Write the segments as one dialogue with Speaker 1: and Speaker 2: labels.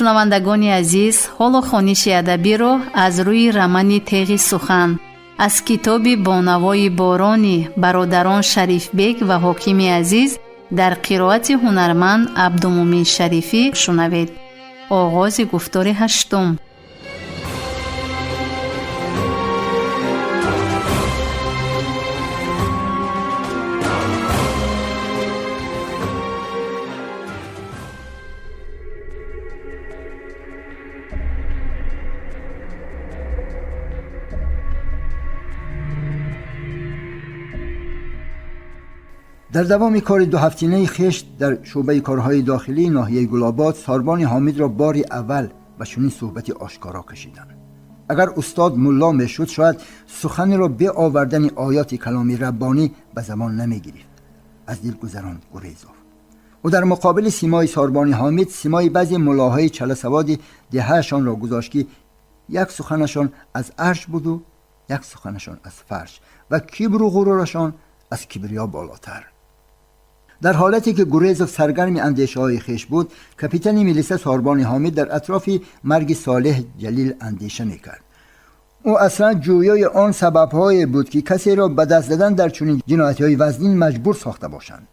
Speaker 1: Шунавандагони азиз, ҳоло хониши адабиро аз рӯи романи Теғи сухан аз китоби Бо навои борони бародарон Шарифбек ва Ҳокими Азиз дар қироати ҳунарманд Абдумӯмин Шарифӣ шунавед. Оғози гуфтори ҳаштум.
Speaker 2: Дар давоми кори дуҳафтинаи хеш дар шӯъбаи корҳои дохилии ноҳияи Гулобод Сорбони Ҳомидро бори аввал ба чунин суҳбати ошкоро кашиданд. Агар устод мулло мешуд, шояд суханеро беовардани оёти каломи раббонӣ ба забон намегирифт. Аз дил гузаронд Гурезов. Ӯ дар муқобили симои Сорбони Ҳомид симои баъзе муллоҳои чаласаводи деҳаашонро гузошт, ки як суханашон аз арш буду як суханашон аз фарш ва кибру ғурурашон аз кибриё болотар. Дар ҳолате ки Гурезов саргарми андешаҳои хеш буд, капитани милиса Сорбони Ҳомид дар атрофи марги Солеҳ Ҷалил андеша мекард. Ӯ аслан ҷӯёи он сабабҳое буд, ки касеро ба даст задан дар чунин ҷиноятҳои вазнин маҷбур сохта бошанд.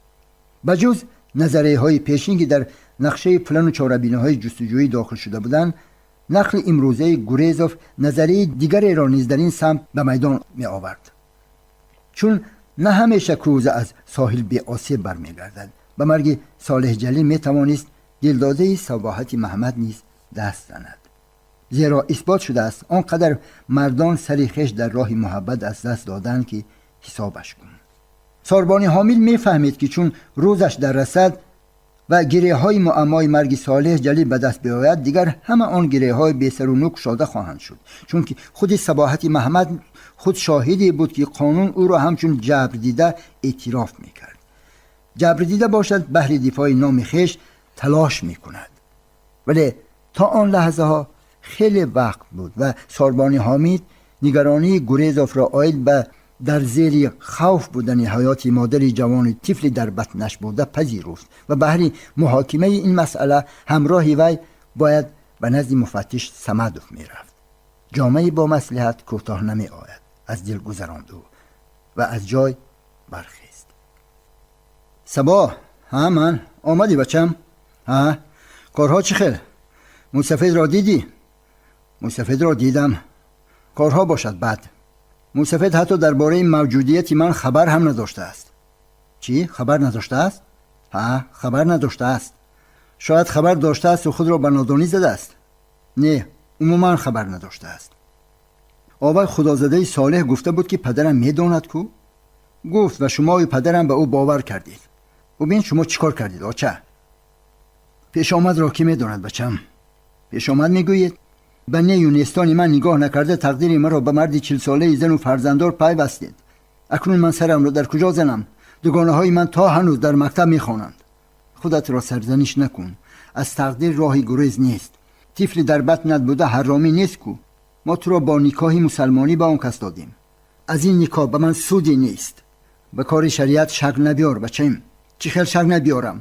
Speaker 2: Ба ҷуз назарияҳои пешин, ки дар нақшаи плану чорабиниҳои ҷустуҷӯӣ дохил шуда буданд, нақли имрӯзаи Гурезов назарияи дигареро низ дар ин самт ба майдон меовард. Чун на ҳамеша кӯза аз соҳил беосеб бармегардад, ба марги Солеҳ Ҷалил метавонист дилдодаи Сабоҳати Маҳмад низ даст занад, зеро исбот шудааст, он қадар мардон сари хеш дар роҳи муҳаббат аз даст доданд, ки ҳисобаш кун. Сорбони Ҳомил мефаҳмид, ки чун рӯзаш дар расад ва гиреҳҳои муаммои марги Солеҳ Ҷалил ба даст биёяд, дигар ҳама он гиреҳҳои бесару нӯк кушода хоҳанд шуд, чунки худи Сабоҳати Маҳмад худ шоҳиде буд, ки қонун ӯро ҳамчун ҷабрдида эътироф мекард. Ҷабрдида бошад, баҳри дифои номи хеш талош мекунад. Вале то он лаҳзаҳо хеле вақт буд ва Сорбони Ҳомид нигаронии Гурезовро оид ба дар зери хавф будани ҳаёти модари ҷавони тифли дар батнаш буда пазируфт ва баҳри муҳокимаи ин масъала ҳамроҳи вай бояд ба назди муфаттиш Самадов мерафт. Ҷомаи бо маслиҳат кӯтоҳ намеояд, аз дил гузаронд ӯ ва аз ҷой бархест. Сабо, ҳа, ман омадӣ, бачам? Ҳа, корҳо чӣ хел? Мусафедро дидӣ? Мусафедро дидам. Корҳо бошад бад. Мусафед ҳатто дар бораи мавҷудияти ман хабар ҳам надоштааст. Чӣ, хабар надоштааст? Ҳа, хабар надоштааст. Шояд хабар доштаасту худро ба нодонӣ задааст. Не, умуман хабар надоштааст. Овай худозадаи Солеҳ гуфта буд, ки падарам медонад ку? Гуфт ва шумою падарам ба ӯ бовар кардед. Бубин, шумо чӣ кор кардед, оча? Пешомадро кӣ медонад, бачам? Пешомад мегӯед? Ба нею нестони ман нигоҳ накарда тақдири маро ба марди чилсолаи зану фарзанддор пайвастед. Акнун ман сарамро дар куҷо занам? Дугонаҳои ман то ҳанӯз дар мактаб мехонанд. Худатро сарзаниш накун. Аз тақдир роҳи гурез нест. Тифли дар батнат буда ҳаромӣ нест ку. Мо туро бо никоҳи мусалмонӣ ба он кас додем. Аз ин никоҳ ба ман суде нест. Ба кори шариат шак набиёр, бачаим. Чӣ хел шак набиёрам?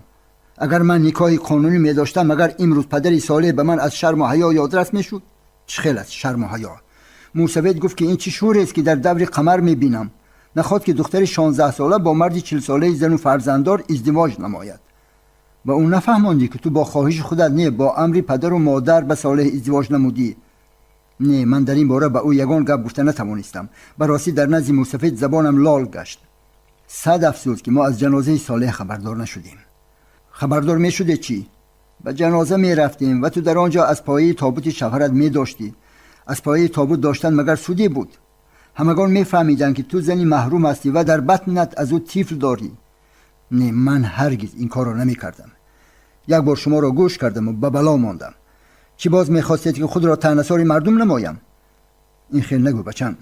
Speaker 2: Агар ман никоҳи қонунӣ медоштам, агар имрӯз падари Солеҳ ба ман аз шарму ҳаё ёдрас мешуд? Чӣ хел аз шарму ҳаё? Мусавед гуфт, ки ин чӣ шӯрест, ки дар даври қамар мебинам. Нахоҳад ки духтари 16сола бо марди чилсолаи зану фарзанддор издивоҷ намояд. Ба ӯ нафаҳмондӣ, ки ту бо хоҳиши худат не, бо амри падару модар ба Солеҳ издивоҷ намудӣ? Не, ман дар ин бора ба ӯ ягон гап гуфта натавонистам. Ба ростӣ, дар назди мусафед забонам лол гашт. Сад афсӯс, ки мо аз ҷанозаи Солеҳ хабардор нашудем. Хабардор мешуде чӣ? Ба ҷаноза мерафтем ва ту дар он ҷо аз пояи тобути шавҳарат медоштӣ. Аз пояи тобут доштан магар суде буд? Ҳамагон мефаҳмиданд, ки ту зани маҳрум ҳастӣ ва дар батнат аз ӯ тифл дорӣ. Не, ман ҳаргиз ин корро намекардам. Як бор шуморо гӯш кардаму ба бало мондам. Чӣ боз мехостед, ки худро таънасори мардум намоям? Ин хел нагӯ, бачам.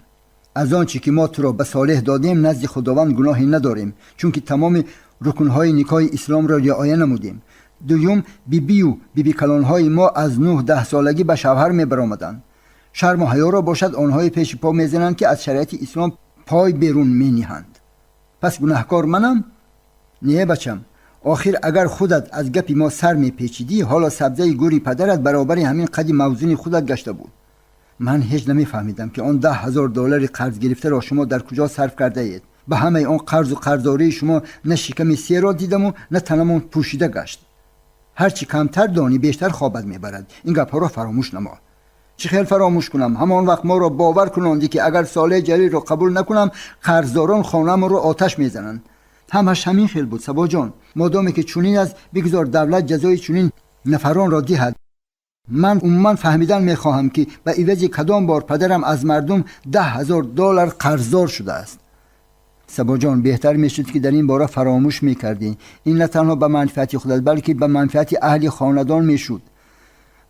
Speaker 2: Аз он чӣ ки мо туро ба Солеҳ додем, назди Худованд гуноҳе надорем, чунки тамоми рукнҳои никоҳи исломро риоя намудем. Дуюм, бибию бибикалонҳои мо аз 9-10 солагӣ ба шавҳар мебаромаданд. Шарму ҳаёро бошад онҳое пеши по мезананд, ки аз шариати ислом пой берун мениҳанд. Пас гунаҳкор манам? Не, бачам. Охир агар худат аз гапи мо сар мепечидӣ, ҳоло сабзаи гӯри падарат баробари ҳамин қади мавзуни худат гашта буд. Ман ҳеҷ намефаҳмидам, ки он 10,000 доллари қарз гирифтаро шумо дар куҷо сарф кардаед. Ба ҳамаи он қарзу қарздории шумо на шиками серо дидаму на танамон пӯшида гашт. Ҳарчи камтар донӣ, бештар хобат мебарад. Ин гапҳоро фаромӯш намо. Чӣ хел фаромӯш кунам? Ҳамон вақт моро бовар кунондӣ, ки агар Солеҳ Ҷалилро қабул накунам, қарздорон хонаамонро оташ мезананд. Ҳамаш ҳамин хел буд, Сабоҷон. Модоме ки чунин аст, бигузор давлат ҷазои чунин нафаронро диҳад. Ман умуман фаҳмидан мехоҳам, ки ба ивази кадом бор падарам аз мардум 10,000 доллар қарздор шудааст. Сабоҷон, беҳтар мешуд, ки дар ин бора фаромӯш мекардӣ. Ин на танҳо ба манфиати худат, балки ба манфиати аҳли хонадон мешуд.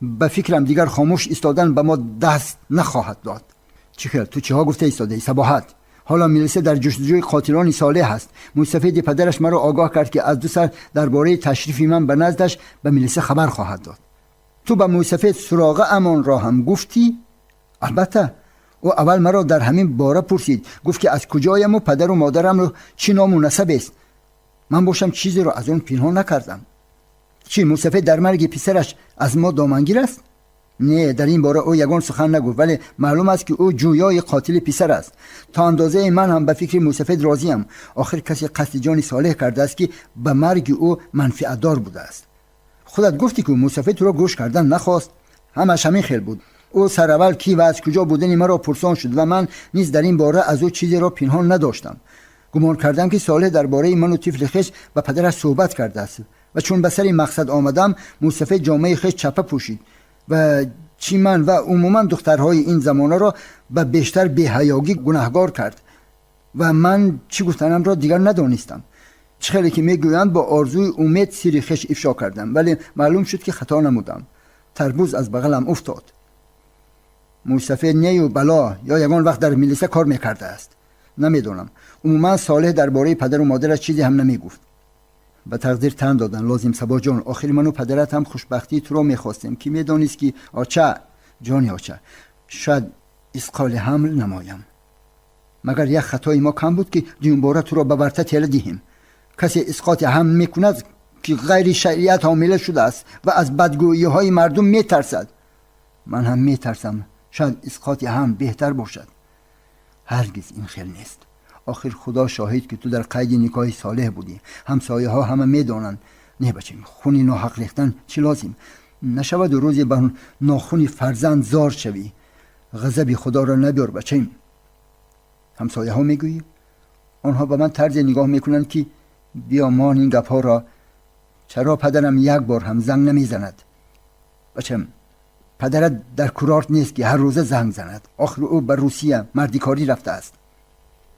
Speaker 2: Ба фикрам, дигар хомӯш истодан ба мо даст нахоҳад дод. Чӣ хел? Ту чиҳо гуфта истодаӣ, Сабоҳат? Ҳоло милиса дар ҷустуҷӯи қотилони Солеҳ аст. Мӯйсафеди падараш маро огоҳ кард, ки аз ду сар дар бораи ташрифи ман ба наздаш ба милиса хабар хоҳад дод. Ту ба мӯйсафед суроғаамонро ҳам гуфтӣ? Албатта, ӯ аввал маро дар ҳамин бора пурсид. Гуфт, ки аз куҷояму падару модарамро чӣ ному насабест. Ман бошам, чизеро аз он пинҳон накардам. Чӣ, мӯйсафед дар марги писараш аз мо домангир аст? Не, дар ин бора ӯ ягон сухан нагуфт, вале маълум аст, ки ӯ ҷӯёи қотили писар аст. То андозаи ман ҳам ба фикри мӯйсафед розиям. Охир касе қасди ҷони Солеҳ кардааст, ки ба марги ӯ манфиатдор будааст. Худат гуфтӣ, ки мӯйсафед туро гӯш кардан нахост. Ҳамаш ҳамин хел буд. Ӯ сараввал кӣ ва аз куҷо будани маро пурсон шуд ва ман низ дар ин бора аз ӯ чизеро пинҳон надоштам. Гумон кардам, ки Солеҳ дар бораи ману тифли хеш ба падараш суҳбат кардааст ва чун ба сари мақсад омадам, мӯйсафед ҷомаи хеш чапа пӯшид ва чӣ ман ва умуман духтарҳои ин замонаро ба бештар беҳаёгӣ гунаҳгор кард ва ман чӣ гуфтанамро дигар надонистам. Чӣ хеле ки мегӯянд, бо орзуи умед сири хеш ифшо кардам, вале маълум шуд, ки хато намудам. Тарбуз аз бағалам уфтод. Мӯйсафед нею бало ё ягон вақт дар милиса кор мекардааст, намедонам. Умуман Солеҳ дар бораи падару модараш чизе ҳам намегуфт. Ба тақдир тан додан лозим, Сабоҷон. Охир ману падарат ҳам хушбахтии туро мехостем. Кӣ медонист, ки оча, ҷони оча, шояд исқоли ҳамл намоям. Магар як хатои мо кам буд, ки дуюмбора туро ба варта тела диҳем? Касе исқоти ҳамл мекунад, ки ғайри шариат ҳомила шудааст ва аз бадгӯиҳои мардум метарсад. Ман ҳам метарсам, шояд исқоти ҳамл беҳтар бошад. Ҳаргиз ин хел нест. Охир худо шоҳид, ки ту дар қайди никоҳи Солеҳ будӣ. Ҳамсояҳо ҳама медонанд. Не, бачем, хуни ноҳақ рехтан чӣ лозим? Нашаваду рӯзе ба нохуни фарзанд зор шавӣ. Ғазаби худоро набиёр, бачем. Ҳамсояҳо мегӯӣ? Онҳо ба ман тарзе нигоҳ мекунанд, ки биё мон ин гапҳоро. Чаро падарам як бор ҳам занг намезанад? Бачам, падарат дар курорт нест, ки ҳар рӯза занг занад. Охир ӯ ба Русия мардикорӣ рафтааст.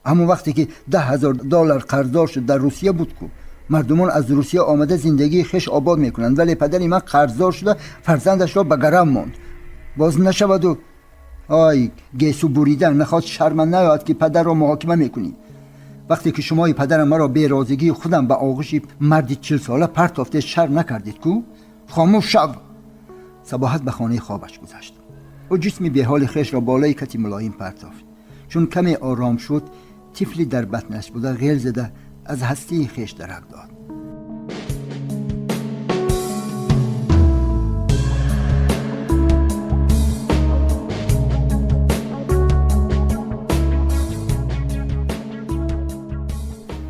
Speaker 2: Ҳамон вақте ки 10,000 доллар қарздор шуд, дар Русия буд ку. Мардумон аз Русия омада зиндагии хеш обод мекунанд, вале падари ман қарздор шуда фарзандашро ба гарав монд. Боз нашаваду ой гесу бурида нахост шарман наояд, ки падарро муҳокима мекунӣ. Вақте ки шумои падарам маро берозигии худам ба оғӯши марди 40сола партофте, шарм накардед ку? Хомӯш шав! Сабоҳат ба хонаи хобаш гузашт. Ӯ ҷисми беҳоли хешро болои кати мулоим партофт. Чун каме ором шуд, тифли дар батнаш буда ғел зада аз ҳастии хеш дарак дод.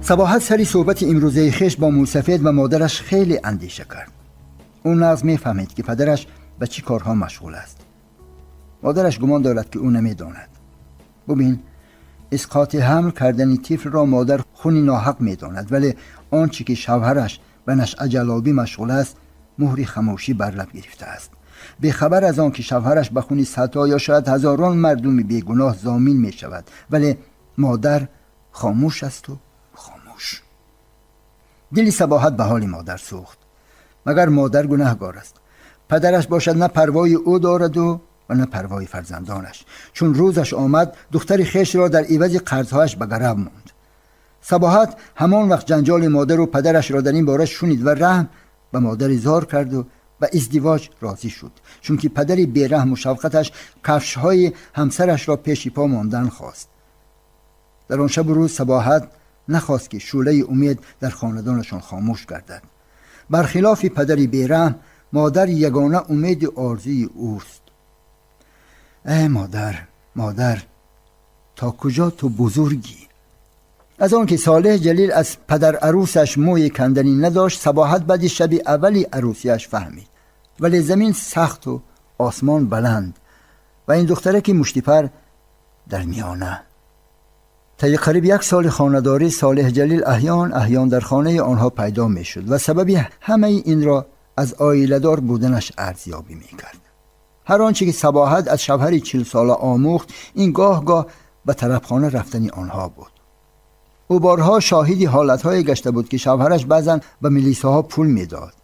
Speaker 2: Сабоҳат сари суҳбати имрӯзаи хеш бо мӯйсафед ва модараш хеле андеша кард. Ӯ нағз мефаҳмид, ки падараш ба чӣ корҳо машғул аст. Модараш гумон дорад, ки ӯ намедонад. Бубин, исқоти ҳамл кардани тифлро модар хуни ноҳақ медонад, вале он чӣ ки шавҳараш ба нашъаҷалобӣ машғул аст, муҳри хамӯшӣ бар лаб гирифтааст. Бехабар аз он ки шавҳараш ба хуни садҳо ё шояд ҳазорон мардуми бегуноҳ зомин мешавад, вале модар хомӯш асту хомӯш. Дили Сабоҳат ба ҳоли модар сӯхт. Магар модар гунаҳгор аст? Падараш бошад, на парвои ӯ дораду ва на парвои фарзандонаш. Чун рӯзаш омад, духтари хешро дар ивази қарзҳояш ба гарав монд. Сабоҳат ҳамон вақт ҷанҷоли модару падарашро дар ин бора шунид ва раҳм ба модари зор карду ба издивоҷ розӣ шуд, чунки падари бераҳму шавқаташ кафшҳои ҳамсарашро пеши по мондан хост. Дар он шабу рӯз Сабоҳат нахост, ки шӯълаи умед дар хонадонашон хомӯш гардад. Бархилофи падари бераҳм, модар ягона умеди орзуи ӯст. Эй модар, модар, то куҷо ту бузургӣ? Аз он ки Солеҳ Ҷалил аз падар арӯсаш мӯи канданӣ надошт, Сабоҳат баъди шаби аввали арӯсиаш фаҳмид. Вале замин сахту осмон баланд ва ин духтараки муштипар дар миёна. Таи қариб як соли хонадорӣ Солеҳ Ҷалил аҳён аҳён дар хонаи онҳо пайдо мешуд ва сабаби ҳамаи инро аз оиладор буданаш арзёбӣ мекард. Ҳар он чӣ ки Сабоҳат аз шавҳари 40-сола омӯхт, ин гоҳ-гоҳ ба тарабхона рафтани онҳо буд. Ӯ борҳо шоҳиди ҳолатҳое гашта буд, ки шавҳараш баъзан ба милисаҳо пул медод.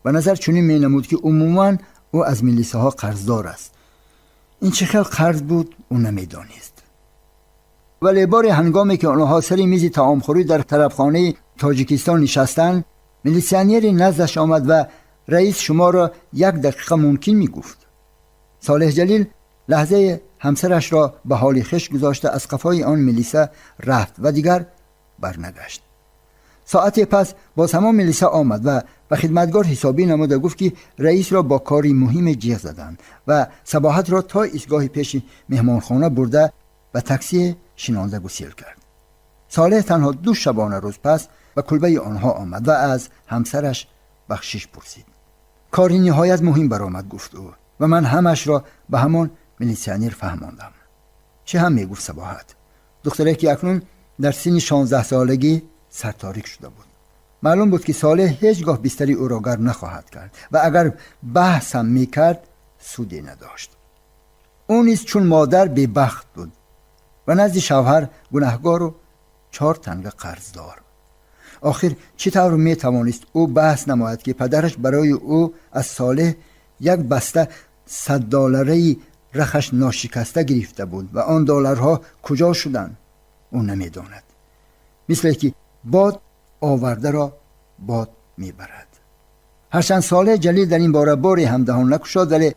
Speaker 2: Ба назар чунин менамуд, ки умуман ӯ аз милисаҳо қарздор аст. Ин чӣ хел қарз буд, ӯ намедонист. Вале боре ҳангоме ки онҳо сари мизи таомхӯрӣ дар тарабхонаи Тоҷикистон нишастанд, милисионери наздаш омад ва раис шуморо як дақиқа мумкин мегуфт. Солеҳ Ҷалил лаҳзаи ҳамсарашро ба ҳоли хеш гузошта аз қафои он милиса рафт ва дигар барнагашт. Соате пас боз ҳамон милиса омад ва ба хидматгор ҳисобӣ намуда гуфт, ки раисро бо кори муҳиме ҷиғ заданд ва Сабоҳатро то истгоҳи пеши меҳмонхона бурда ба таксие шинонда гусел кард. Солеҳ танҳо 2 шабона рӯз пас ба кулбаи онҳо омад ва аз ҳамсараш бахшиш пурсид. Кори ниҳоят муҳим баромад, гуфт ӯ, ва ман ҳамашро ба ҳамон милисионер фаҳмондам. Чӣ ҳам мегуфт Сабоҳат, духтаре ки акнун дар синни 16-солагӣ сарторик шуда буд. Маълум буд, ки Солеҳ ҳеҷ гоҳ бистари ӯро гарм нахоҳад кард ва агар баҳс ҳам мекард, суде надошт. Ӯ низ чун модар бебахт буд ва назди шавҳар гунаҳгору 4 танга қарздор. Охир чӣ тавр метавонист ӯ баҳс намояд, ки падараш барои ӯ аз Солеҳ як баста 100 доллараи рахаш ношикаста гирифта буд ва он долларҳо куҷо шуданд, ӯ намедонад. Мисле ки бод овардаро бод мебарад. Ҳарчанд Солеҳ Ҷалил дар ин бора боре ҳам даҳон накушод, вале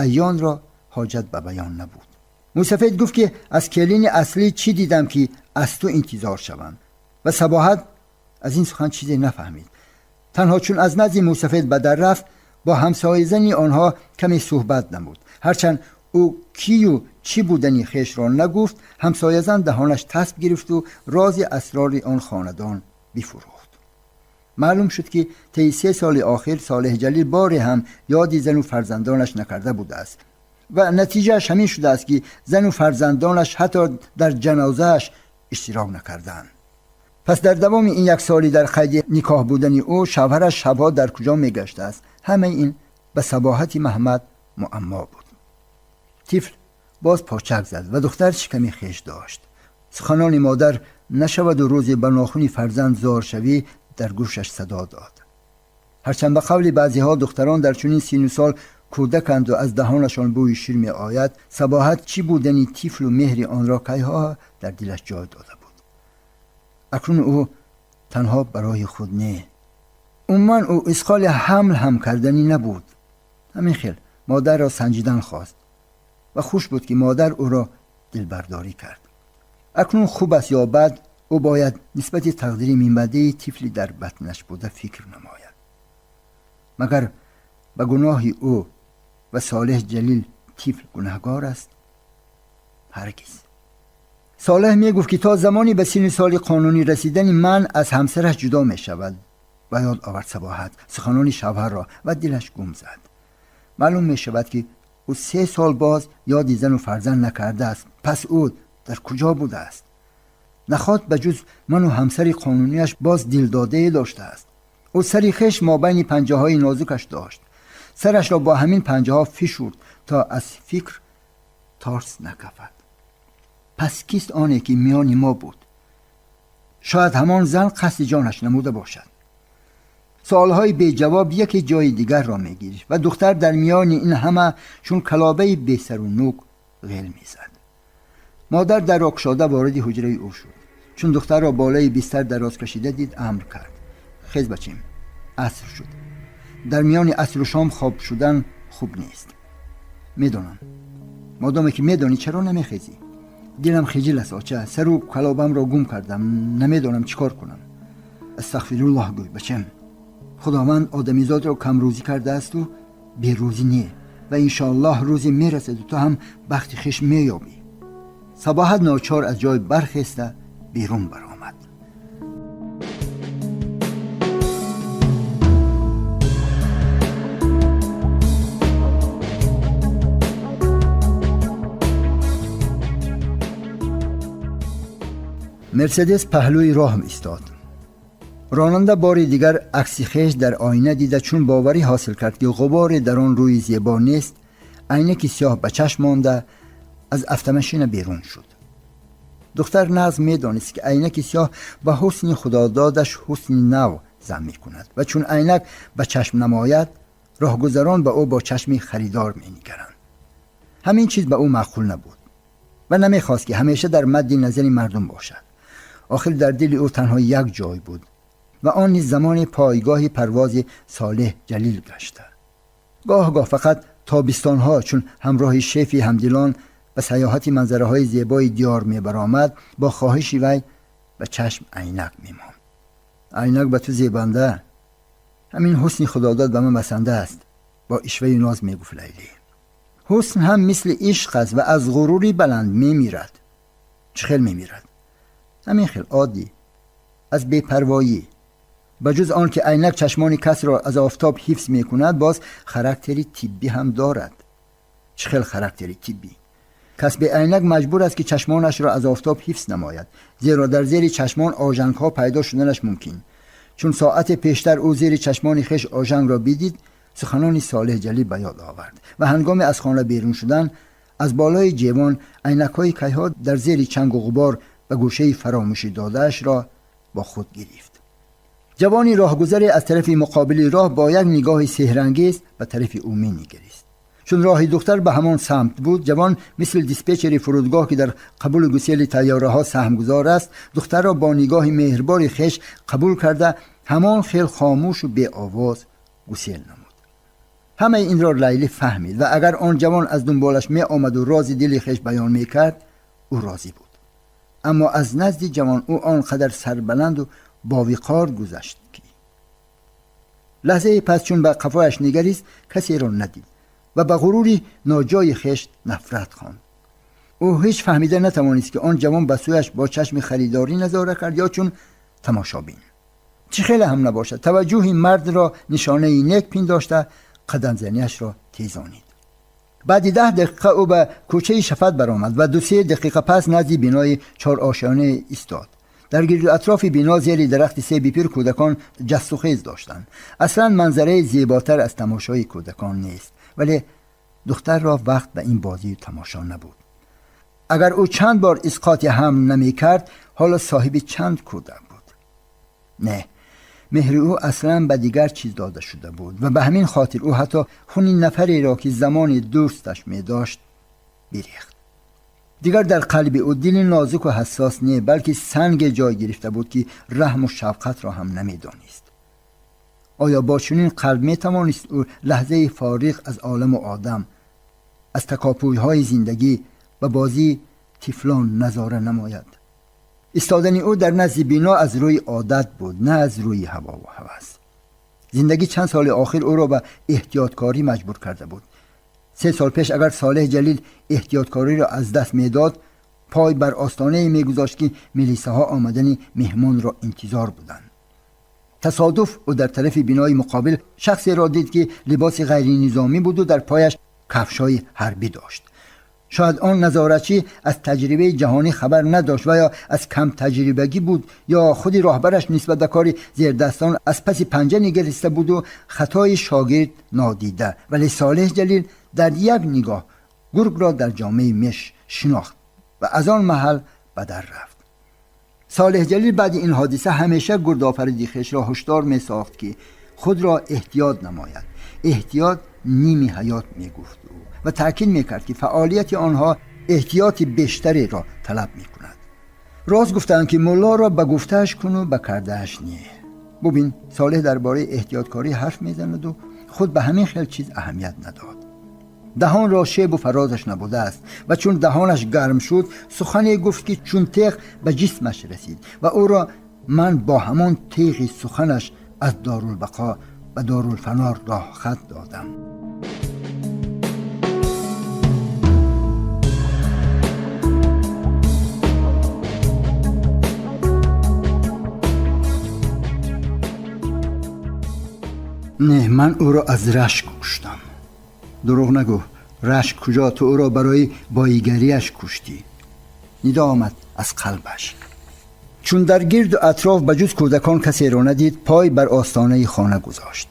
Speaker 2: аёнро ҳоҷат ба баён набуд. Мусафед гуфт, ки аз келини аслӣ чӣ дидам, ки аз ту интизор шавам, ва Сабоҳат аз ин сухан чизе нафаҳмид. Танҳо чун аз назди мусафед ба дар рафт, бо ҳамсоязани онҳо каме суҳбат намуд. Ҳарчанд ӯ кию чӣ будани хешро нагуфт, ҳамсоязан даҳонаш тасб гирифту рози асрори он хонадон бифурӯхт. Маълум шуд, ки таи 3 соли охир Солеҳ Ҷалил боре ҳам ёди зану фарзандонаш накарда будааст ва натиҷааш ҳамин шудааст, ки зану фарзандонаш ҳатто дар ҷанозааш иштирок накарданд. Пас дар давоми ин як соли дар қайди никоҳ будани ӯ шавҳараш шабҳо дар куҷо мегаштааст, ҳамаи ин ба Сабоҳати Маҳмад муаммо буд. Тифл боз почак зад ва духтар шиками хеш дошт. Суханони модар нашаваду рӯзе ба нохуни фарзанд зор шавӣ дар гӯшаш садо дод. Ҳарчанд ба қавли баъзеҳо духтарон дар чунин сину сол кӯдаканду аз даҳонашон бӯи шир меояд, Сабоҳат чӣ будани тифлу меҳри онро кайҳо дар дилаш ҷой дода буд. Акнун ӯ танҳо барои худ не, умуман ӯ исқоли ҳамл ҳам карданӣ набуд. Ҳамин хел модарро санҷидан хост ва хуш буд, ки модар ӯро дилбардорӣ кард. Акнун хуб аст ё бад, ӯ бояд нисбати тақдири минбаъдаи тифли дар батнаш буда фикр намояд. Магар ба гуноҳи ӯ ва Солеҳ Ҷалил тифл гунаҳгор аст? Ҳаргиз. Солеҳ мегуфт, ки то замони ба синни соли қонунӣ расидани ман аз ҳамсараш ҷудо мешавад. Ба ёд овард Сабоҳат суханони шавҳарро ва дилаш гум зад. Маълум мешавад, ки ӯ 3 сол боз ёди зану фарзанд накардааст. Пас ӯ дар куҷо будааст? Наход ба ҷуз ману ҳамсари қонунияш боз дилдодае доштааст. Ӯ сари хеш мобайни панҷаҳои нозукаш дошт. Сарашро бо ҳамин панҷаҳо фишурд, то аз фикр торс накафад. Пас кист оне, ки миёни мо буд? Шояд ҳамон зан қасди ҷонаш намуда бошад. Суолҳои беҷавоб яке ҷои дигарро мегирифт ва духтар дар миёни ин ҳама чун калобаи бесару нӯк ғел мезад. Модар дарро кушода вориди ҳуҷраи ӯ шуд. Чун духтарро болои бистар дароз кашида дид, амр кард: хез бачем, аср шуд. Дар миёни асру шом хоб шудан хуб нест. Медонам, модоме ки медонӣ, чаро намехезӣ? Дилам хиҷил аст, оча, сару калобамро гум кардам, намедонам чӣ кор кунам. Астағфируллоҳ гӯй, бачам. Худованд одамизодро камрӯзӣ кардааст ва берӯзӣ не, ва иншоаллоҳ рӯзе мерасад ту ҳам бахти хеш меёбӣ. Сабоҳат ночор аз ҷой бархеста берун баромад. Мерседес паҳлӯи роҳ истод. Ронанда бори дигар акси хеш дар оина дида, чун боварӣ ҳосил кард, ки ғуборе дар он рӯи зебо нест, айнаки сиёҳ ба чашм монда аз автомашина берун шуд. Духтар нағз медонист, ки айнаки сиёҳ ба ҳусни худододаш ҳусни нав зам мекунад ва чун айнак ба чашм намояд, роҳгузарон ба ӯ бо чашми харидор менигаранд. Ҳамин чиз ба ӯ маъқул набуд ва намехост, ки ҳамеша дар мадди назари мардум бошад. Охир дар дили ӯ танҳо як ҷой буд ва он низ замони пойгоҳи парвози Солеҳ Ҷалил гашта. Гоҳ-гоҳ фақат тобистонҳо, чун ҳамроҳи шефи ҳамдилон ба саёҳати манзараҳои зебои диёр мебаромад, бо хоҳиши вай ба чашм айнак мемонд. Айнак ба ту зебанда, ҳамин ҳусни худодод ба ман басанда аст, бо ишваи ноз мегуфт Лайлӣ. Ҳусн ҳам мисли ишқ аст ва аз ғурури баланд мемирад. Чӣ хел мемирад? Ҳамин хел оддӣ, аз бепарвоӣ. Ба ҷуз он ки айнак чашмони касро аз офтоб ҳифз мекунад, боз характери тиббӣ ҳам дорад. Чӣ хел характери тиббӣ? Кас бе айнак маҷбур аст, ки чашмонашро аз офтоб ҳифз намояд, зеро дар зери чашмон ожангҳо пайдо шуданаш мумкин. Чун соате пештар ӯ зери чашмони хеш ожангро бидид, суханони Солеҳ Ҷалил ба ёд овард ва ҳангоми аз хона берун шудан аз болои ҷевон айнакҳои кайҳо дар зери чангу ғубор ба гӯшаи фаромӯшӣ додаашро бо худ гирифт. Ҷавони роҳгузаре аз тарафи муқобили роҳ бо як нигоҳи сеҳрангез ба тарафи ӯ менигарист. Чун роҳи духтар ба ҳамон самт буд, ҷавон мисли диспетчери фурудгоҳ, ки дар қабули гусели тайёраҳо саҳмгузор аст, духтарро бо нигоҳи меҳрбори хеш қабул карда, ҳамон хел хомӯшу беовоз гусел намуд. Ҳамаи инро Лайлӣ фаҳмид ва агар он ҷавон аз дунболаш меомаду рози дили хеш баён мекард, ӯ розӣ буд. Аммо аз назди ҷавон ӯ он қадар сарбаланду бовиқор гузашт, ки лаҳзаи пас чун ба қафояш нигарист, касеро надид ва ба ғурури ноҷои хеш нафрат хонд. Ӯ ҳеҷ фаҳмида натавонист, ки он ҷавон ба сӯяш бо чашми харидорӣ назора кард ё чун тамошобин. Чӣ хеле ҳам набошад, таваҷҷӯҳи мардро нишонаи нек пиндошта, қадамзаниашро тезонид. Баъди 10 дақиқа ӯ ба кӯчаи Шафат баромад ва 2-3 дақиқа пас назди бинои чорошёна истод. Дар гирду атрофи бино зери дарахти себи пир кӯдакон ҷастухез доштанд. Аслан манзараи зеботар аз тамошои кӯдакон нест, вале духтарро вақт ба ин бозию тамошо набуд. Агар ӯ чанд бор исқоти ҳамл намекард, ҳоло соҳиби чанд кӯдак буд. Не, меҳри ӯ аслан ба дигар чиз дода шуда буд ва ба ҳамин хотир ӯ ҳатто хуни нафареро, ки замони дӯсташ медошт, бирехт. Дигар дар қалби ӯ дили нозуку ҳассос не, балки санге ҷой гирифта буд, ки раҳму шафқатро ҳам намедонист. Оё бо чунин қалб метавонист ӯ лаҳзаи фориғ аз оламу одам, аз такопӯйҳои зиндагӣ ба бозии тифлон назора намояд? Истодани ӯ дар назди бино аз рӯи одат буд, на аз рӯи ҳавову ҳавас. Зиндагӣ чанд соли охир ӯро ба эҳтиёткорӣ маҷбур карда буд. 3 сол пеш агар Солеҳ Ҷалил эҳтиёткориро аз даст медод, пой бар остонае мегузошт, ки милисаҳо омадани меҳмонро интизор буданд. Тасодуф ӯ дар тарафи бинои муқобил шахсеро дид, ки либоси ғайринизомӣ буду дар пояш кафшҳои ҳарбӣ дошт. Шояд он назоратчӣ аз таҷрибаи ҷаҳонӣ хабар надошт ва ё аз камтаҷрибагӣ буд, ё худи роҳбараш нисбат ба кори зердастон аз паси панҷа нигариста буду хатои шогирд нодида. Вале Солеҳ Ҷалил дар як нигоҳ гургро дар ҷомаи меш шинохт ва аз он маҳал ба дар рафт. Солеҳ Ҷалил баъди ин ҳодиса ҳамеша гурдофариди хешро ҳушдор месохт, ки худро эҳтиёт намояд. Эҳтиёт ними ҳаёт, мегуфт ӯ, ва таъкид мекард, ки фаъолияти онҳо эҳтиёти бештареро талаб мекунад. Рост гуфтанд, ки муллоро ба гуфтааш куну ба кардааш не. Бубин, Солеҳ дар бораи эҳтиёткорӣ ҳарф мезанаду худ ба ҳамин хел чиз аҳамият надод. Даҳонро шебу фарозаш набудааст ва чун даҳонаш гарм шуд, сухане гуфт, ки чун теғ ба ҷисмаш расид ва ӯро ман бо ҳамон теғи суханаш аз Дорулбақо به دارالفنا راه خط دادم. نه، من او را از رشک کشتم. دروغ نگو، رشک کجا؟ تو او را برای بایگریش کشتی. ندا آمد از قلبش. چون در گرد و اطراف به جز کودکان کسی را ندید، پای بر آستانه خانه گذاشت.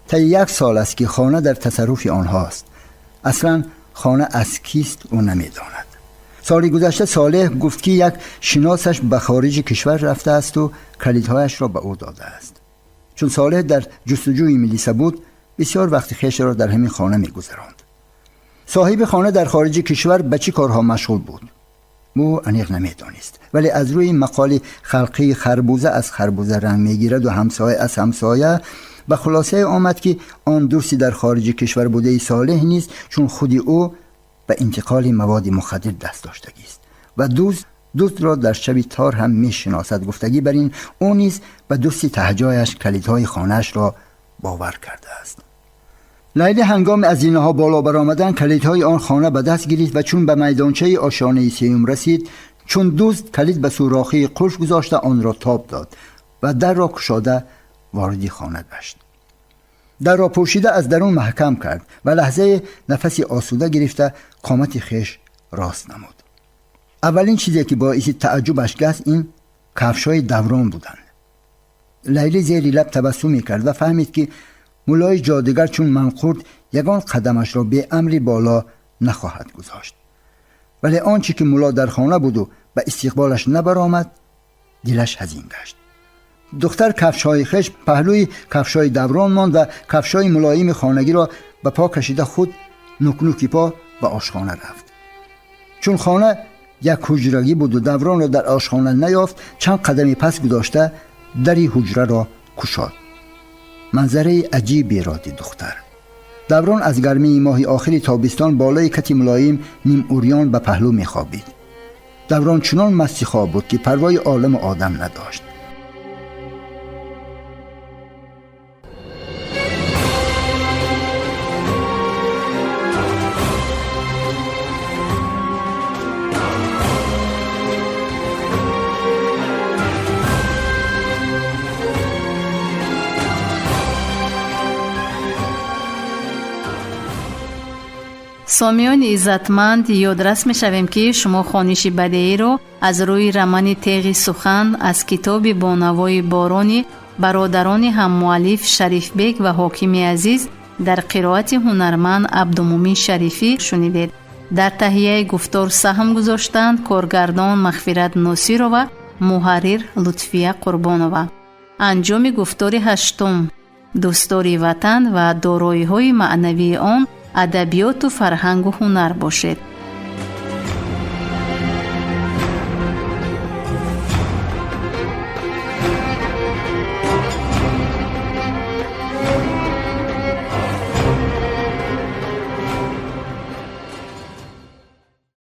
Speaker 2: تا 1 سال است که خانه در تصرف آنهاست. اصلا خانه از کیست او نمیداند. سالی گذشته صالح گفت که یک شناسش به خارج کشور رفته است و کلیدهایش را به او داده است. چون صالح در جستجوی میلیسا بود، بسیار وقت خویش را در همین خانه میگذراند. صاحب خانه در خارج کشور به چه کارها مشغول بود؟ او انیق نمیدانست، ولی از روی مقال خلقی خربوزه از خربوزه رنگ میگیرد و همسایه از همسایه به خلاصه آمد که آن دوستی در خارج کشور بوده صالح نیست، چون خودی او به انتقال مواد مخدر دست داشتگی است و دوست را در شب تار هم میشناسد. گفتگی بر این او نیز به دوستی تهجایش کلیدهای خانه‌اش را باور کرده است. لیلی هنگام از اینها بالا برآمدن کلیدهای آن خانه به دست گرفت و چون به میدانچه آشانه سیوم رسید، چون دوست کلید به سوراخی قلف گذاشته آن را تاب داد و در را کشاده وارد خانه گشت. در را پوشیده از درون محکم کرد و لحظه نفسی آسوده گرفته قامت خویش راست نمود. اولین چیزی که باعث تعجبش گشت این کفش‌های دوران بودند. لیلی زیر لب تبسم می‌کرد و فهمید که مولای جادوگر چون منقورد یگان قدمش را به امری بالا نخواهد گذاشت. ولی آنچه که مولا در خانه بود و به استقبالش نبرآمد، دلش حزین گشت. دختر کفش‌های خویش پهلوی کفش‌های دوران ماند و کفش‌های ملایم خانگی را به پا کشیده خود نوک نوکی پا به آشخانه رفت. چون خانه یک حجرگی بود و دوران را در آشخانه نیافت، چند قدمی پس گذاشته دری حجره را کشاد. منظره عجیبی را دید دختر. دوران از گرمی ماه آخری تابستان بالای کتی ملایم نیم اوریان به پهلو می‌خوابید. دوران چنان مستی خواب بود که پروای عالم آدم نداشت.
Speaker 1: Сомиёни иззатманд, ёдрас мешавем, ки шумо хониши бадеиро аз рӯи романи Теғи сухан аз китоби бо навои борони бародарони ҳаммуаллиф Шарифбек ва Ҳокими Азиз дар қироати ҳунарманд Абдумумин Шарифӣ шунидед. Дар таҳияи гуфтор саҳм гузоштанд коргардон Мағфират Носирова, муҳаррир Лутфия Қурбонова. Анҷоми гуфтори ҳаштум: дӯстдори ватан ва дороиҳои маънавии он адабиёту фарҳангу ҳунар бошед.